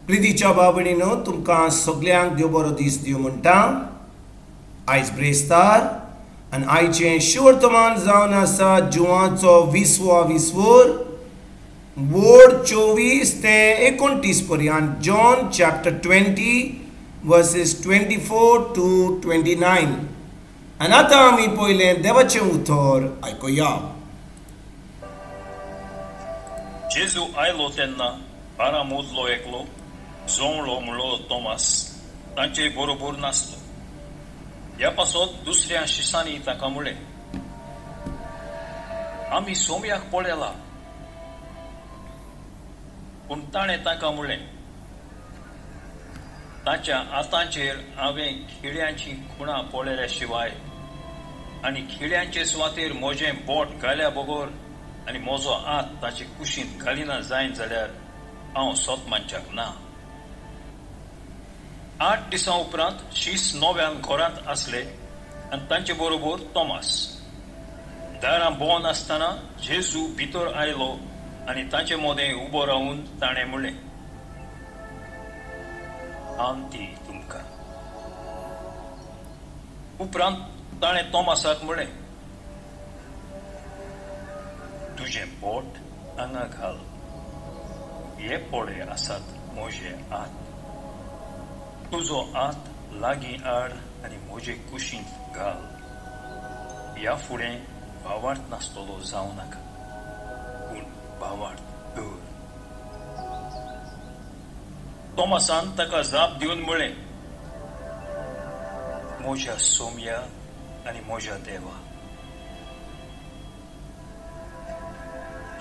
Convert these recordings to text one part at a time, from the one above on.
प्रितीच्या भाव भयणीनो, तुमकां सगल्यांक देव बरो दीस दिवं म्हणटा. आयज ब्रेस्तार आनी आयचें शिवर्तमान जावन आसा जुवाचो विसवा विसवोर वोड 24 ते 29 पर्यंत, John chapter 20 verses 24 to 29. आनी आतां आमी पयलें देवाचें उतर आयकुया. जेजू आयलो तेन्ना 12 मदलो एकलो, जोंवळो म्हणलो तोमास, तांचे बरोबर नासलो. ह्या पासत दुसऱ्या शिसांनी ताका म्हणलें, आमी सोमयाक पळयला. पूण ताणें ताका म्हणलें, ताच्या हातांचेर हांवें खिळ्यांची खुणां पळयल्या शिवाय आनी खिळ्यांचे सुवातेर म्हजें बोट घाल्या बगर आनी म्हजो हात ताचे कुशींत घालिना जायत जाल्यार हांव सोत मानच्याक ना. 8 दिसां उपरांत शीस नव्यान घरांत आसले आनी तांचे बरोबर तोमास. दारां बंद आसतना जेजू भितर आयलो आनी तांचे मदें उबो रावून ताणें म्हणलें, शांती तुमकां. उपरांत ताणें तोमासाक म्हणलें, तुजें बोट हांगा घाल, हे पळय आसात म्हजे हात, तुजो हात लागीं हाड आनी म्हजे कुशींत घाल. ह्या फुडें भावार्थ नासतलो जावं नाका, पूण भावार्थ दवर. तोमासान ताका जाप दिवन म्हणलें, म्हज्या सोमया आनी म्हज्या देवा.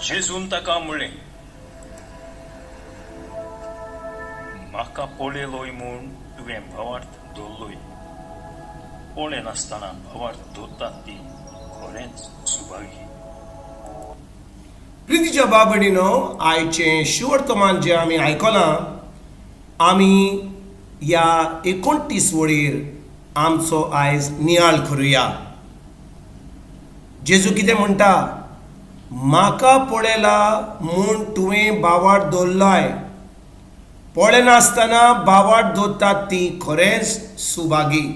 जेजून ताका म्हणलें, म्हाका पळयलोय म्हूण तुवें भावार्थ दवरलोय, पळयनासतना भावार्थ दवरतात ती खरेंच सुभागी. प्रितीच्या भाव भयणीनो, आयचें शिवर्तमान जें आमी आयकलां, आमी ह्या 29 वळीर आमचो आयज नियाळ करुया. जेजू कितें म्हणटा? म्हाका पळयला म्हूण तुवें भावार्थ दवरलाय, पळयनासतना भावार्थ दवरतात ती खरेंच सुभागी.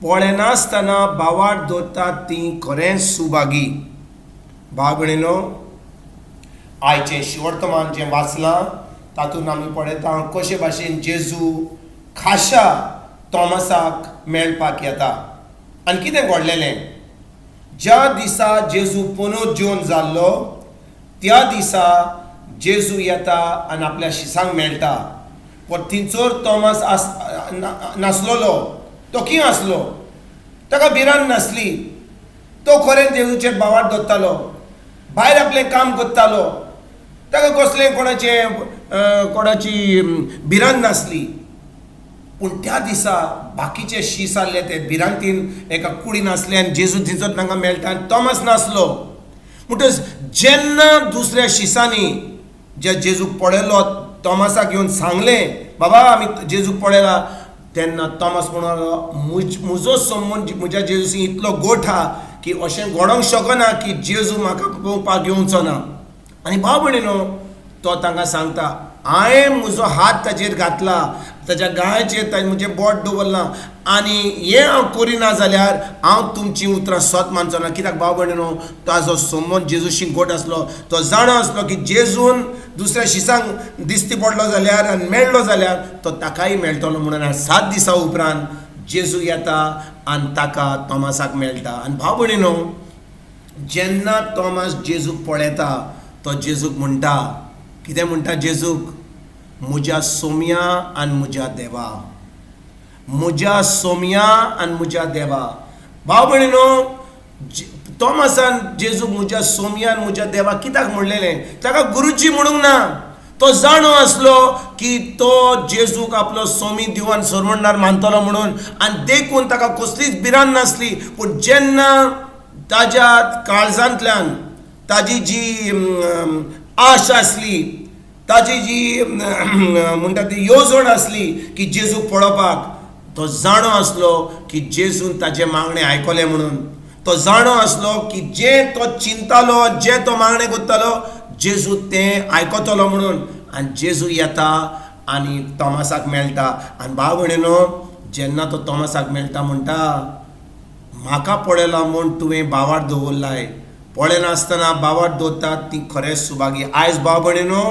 पळयनासतना भावार्थ दवरतात ती खरेंच सुभागी. भाव भयणीनो, आयचें शिवर्तमान जें वाचलां तातूंत आमी पळयता कशे भाशेन जेजू खाशा तोमासाक मेळपाक येता आनी कितें घडलेलें. ज्या दिसा जेजू पुनोत जेवन जाल्लो त्या दिसा जेजू येता आनी आपल्या शिसांक मेळटा. पूण थंयसर तोमास नासलेलो. तो कितें आसलो, ताका भिरांत नासली. तो खरें जेजूचेर भावार्थ दवरतालो, भायर आपलें काम करतालो, ताका कसलें कोणाचें कोणाची भिरांत नासली. पूण त्या दिसा बाकीचे शीस आहले ते भिरांतीन एका कुडीन आसले आनी जेजू थंयसर तांकां मेळटा आनी तोमास नासलो. म्हणटच जेन्ना दुसऱ्या शिसांनी जे जेजूक पळयलो, तोमासाक येवन सांगलें, बाबा आमी जेजूक पळयला, तेन्ना तोमास म्हणलो, म्हजो संबंद म्हज्या जेजूशी इतलो गोठ आहा की अशें घडोवंक शकना की जेजू म्हाका पळोवपाक येवचो ना. आनी भाव भयणीनो, तो तांकां सांगता, हांवें म्हजो हात ताचेर घातला, ताच्या गाळ्याचेर ताणें म्हजें बोट दवरलां आनी हें हांव करिना जाल्यार हांव तुमचीं उतरां सत मानचो ना. कित्याक भाव भयणीनो, ताजो संबंद जेजूशी गोट आसलो. तो जाणा आसलो की जेजून दुसऱ्या शिसांक दिश्टी पडलो जाल्यार आनी मेळ्ळो जाल्यार तो ताकाय मेळटलो म्हणून. 7 दिसां उपरांत जेजू येता आनी ताका तोमासाक मेळटा. आनी भाव भयणीनो, जेन्ना तोमास जेजूक पळयता तो जेजूक म्हणटा, कितें म्हणटा जेजूक? म्हज्या सोमया आनी म्हज्या देवा, म्हज्या सोमया आनी म्हज्या देवा. भाव भयणीनो, तोमासान जेजूक म्हज्या सोमया आनी म्हज्या देवा कित्याक म्हणलेलें? ताका गुरुजी म्हणूंक ना. तो जाणो आसलो की तो जेजूक आपलो सोमी दिवान सरवणदार मानतलो म्हणून, आनी देखून ताका कसलीच भिरांत नासली. पूण जेन्ना ताज्या काळजांतल्यान ताजी जी आश आसली, ताजी जी म्हणटा ती येवजण आसली की जेजूक पळोवपाक, तो जाणो आसलो की जेजून ताजें मागणें आयकलें म्हणून. तो जाणो आसलो की जें तो चिंतालो, जें तो मागणें करतालो, जेजू तें आयकतलो म्हणून. आनी जेजू येता आनी तॉमासाक मेळटा. आनी भाव भयणीनो, जेन्ना तो तॉमासाक मेळटा म्हणटा, म्हाका पळयला म्हूण तुवें भावार्थ दवरलाय, पळयनासतना भावार्थ दवरतात ती खरेंच सुभागी. आयज भाव भयणीनो,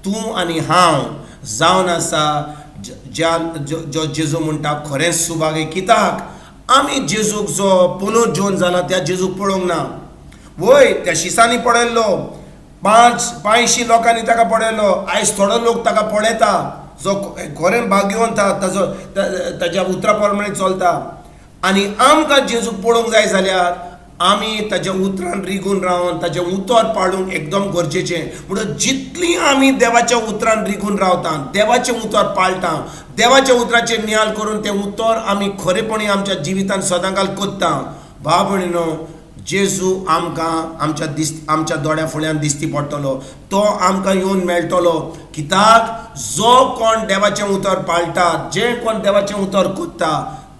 तूं आनी हांव जावन आसा ज्या जो जेजू म्हणटा खरेंच सुभागी. कित्याक आमी जेजूक जो पुनर्जीवन जाला त्या जेजूक पळोवंक ना. वय त्या शिसांनी पळयल्लो, 5 85 लोकांनी ताका पळयलो. आयज थोडो लोक ताका पळयता जो खरें भाग्यवंत ताजो ताज्या उतरा प्रमाणे चलता. आनी आमकां जेजूक पळोवंक जाय जाल्यार आमी ताज्या उतरान रिगून रावन ताजें उतर पाळूंक एकदम गरजेचें. म्हणून जितली आमी देवाच्या उतरान रिगून रावता, देवाचें उतर पाळटा, देवाच्या उतराचेर नियाळ करून तें उतर आमी खरेपणी आमच्या जिवितान सदांकाल कोत्ता, भाव भयणीनो, जेजू आमकां आमच्या this आमच्या दोळ्या फुड्यान दिश्टी पडटलो, तो आमकां येवन मेळटलो. कित्याक जो कोण देवाचें उतर पाळटा, जे कोण देवाचें उतर कोत्ता,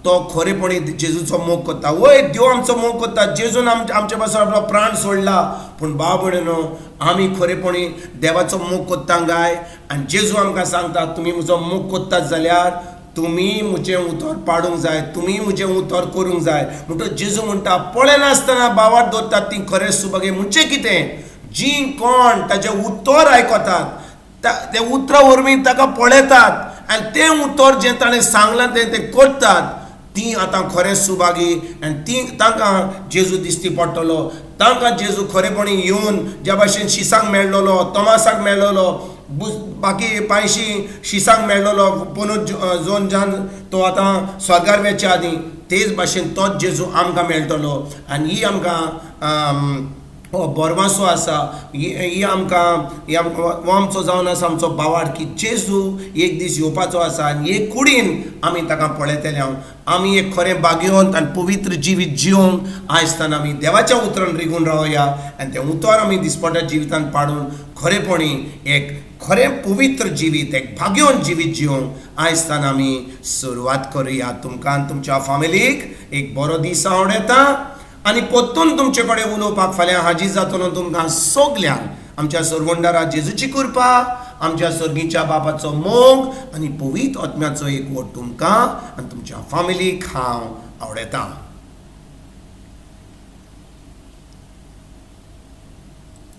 तो खरेपणी जेजूचो मोग कोत्ता. वय देव आमचो मोग कोत्ता, जेजून आमचे पासून आपलो प्राण सोडला. पूण भाव भयणीनो, आमी खरेपणी देवाचो मोग कोत्ता काय? आनी जेजू आमकां सांगता, तुमी म्हजो मोग कोत्तात जाल्यार तुमी म्हजें उतर पाडूंक जाय, तुमी म्हजें उतर करूंक जाय. म्हणटच जेजू म्हणटा, पळयनासतना भावार्थ दवरतात ती खरें सुभागी. म्हणजे कितें? जीं कोण ताजें उतर आयकतात, ते उतरा वरवीं ताका पळयतात आनी तें उतर जें ताणें सांगलां तें ते करतात, ती आतां खरें सुभागी. आनी ती तांकां जेजू दिश्टी पडटलो. तांकां जेजू खरेपणी येवन ज्या भाशेन शिसांक मेळ्ळलो, तोमासाक मेळ्ळलो, बाकी पांयशी शिसांक मेळ्ळलो पुनर्जोन जान तो आतां स्वर्गार वेच्या आदीं, तेच भाशेन तोच जेजू आमकां मेळटलो. आनी ही आमकां हो बोरवासो आसा, ही आमकां हो आमचो जावन आसा आमचो भावार्थ की जेजू एक दीस येवपाचो आसा आनी एक कुडीन आमी ताका पळयतले. हांव आमी एक खरें भाग्यवंत आनी पवित्र जिवीत जिवंक आयज आमी देवाच्या उतरान रिगून रावया आनी तें उतर आमी दिसपट्या जिवितान पाडून खरेपणी एक खरें पवित्र जिवीत, एक भाग्यवंत जिवीत जिवंक आयज आमी सुरवात करुया. तुमकां आनी तुमच्या फामिलीक एक बरो दीस आवडटा आनी परतून तुमचे कडेन उलोवपाक फाल्यां हाजीर जातलो. तुमकां सगल्यांक आमच्या सरवंडारा जेजूची कृपा, आमच्या सर्गीच्या बापाचो मोग आनी पवित्र आत्म्याचो एकवट तुमकां आनी तुमच्या फामिलीक हांव आवडयतां.